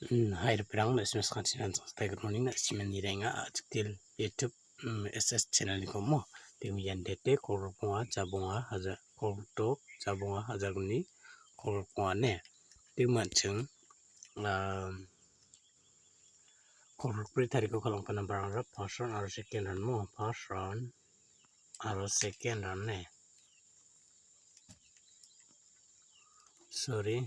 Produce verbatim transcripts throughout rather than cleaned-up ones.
Mm, hai, ripengrang, na·simang sakantinan sangsai good morning, na·simang nirenga, a·chikdil YouTube, mm, S S channel-niko mo. Teng ian dete, kolgrikbonga, jabonga, hajar, kolgrikdok, jabonga, hajar gni, kolgrikbonga ne. Teng manching, um, kolgrikbri tariko kalangpa nambar-rang first round aro second round mo, first round aro second round ne. Sorry.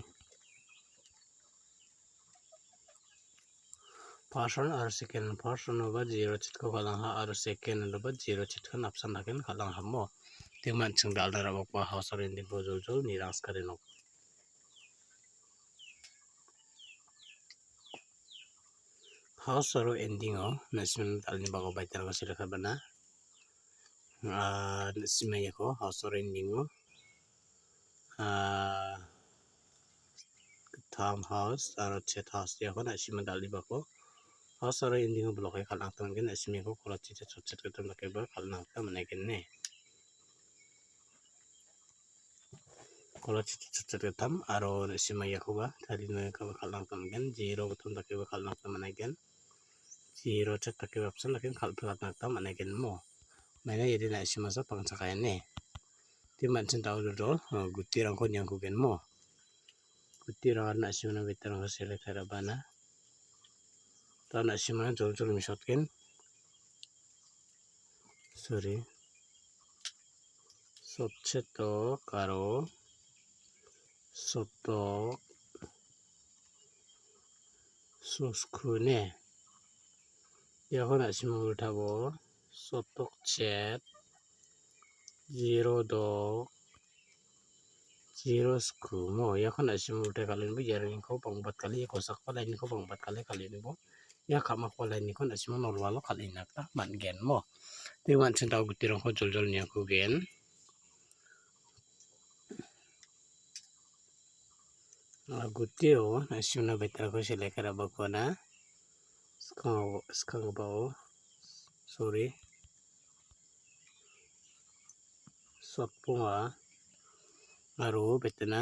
First round aro second, first round-oba zero chetko kal·angha aro second round-oba zero chetko napsan daken kal·angha mo. Teng manching dal·dal ra·bakba house aro ending-ko joljol nirangskare nok. House aro ending-o na·simang dal·ni bago baiterangko selekabana. Ah, na·simang iako house aro ending-o, ah, gittam house aro chet house iako na·simang dal·ni bako house aro ending-o block-e kal·na gita man·gen. Na·simang iako kolochi chet sotchet gittam dakeba kal·na gita man·aigen ne. Kolochi chet gittam aro na·sima iakoba tarina gitaba kal·na gita man·gen. Zero gittam dakeba kal·na gita man·aigen. Zero chet dakeba apsan daken kal·pilna gita man·aigen mo. Maina iade na·simasa pangchakaene. Teng manching dal·dal, ah, gutirangko niangkugen mo. Gutirang aro na·simana baiterangko select ka·rabana. Ta na·simana joljol mesokgen. Sorry. Sotchetok aro sotok soskune. Iako na·simang ultabo sotok chet zero dok zero sku mo. Iako na·simang ulte kal·enbo ia line-ko bang·bat kal·e, ia kosakgipa line-ko bang·bat kal·e kal·enbo ia ka·makgipa line-ko na·simang normal-o kal·ina gita man·gen mo. Teng manching dal·gipa gutirangko joljol niangkugen. Ah, gutio na·simna baiterangko select ka·e ra·bakoana. Skang-, skangbao, sorry. Sotponga aro betena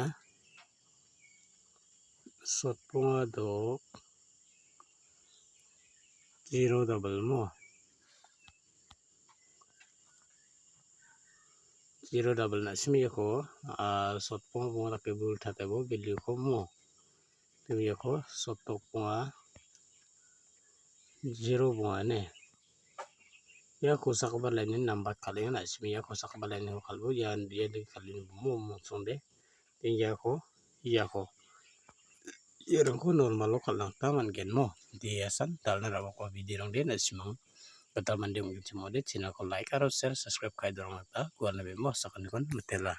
sotponga dok zero double mo. Zero double na·simi iako, ah, sotponga bonga dake bul tatebo value-ko mo. Teng iako sotok bonga zero bonga ne. Ia kosakgipa line-ni nambat kal·enga na·simi ia kosakgipa line-ko kal·bo ia, ia dake kal·enibo mo mongsongde. Teng iako, iako. Iarangko normal-o kal·na gita man·gen mo. Diasan dal·na ra·bako video-rangde na·simang gita mande ong·genchim ong·ode channel-ko like aro share, subscribe ka·e donangna gita gualna bemo sakantikon mitela.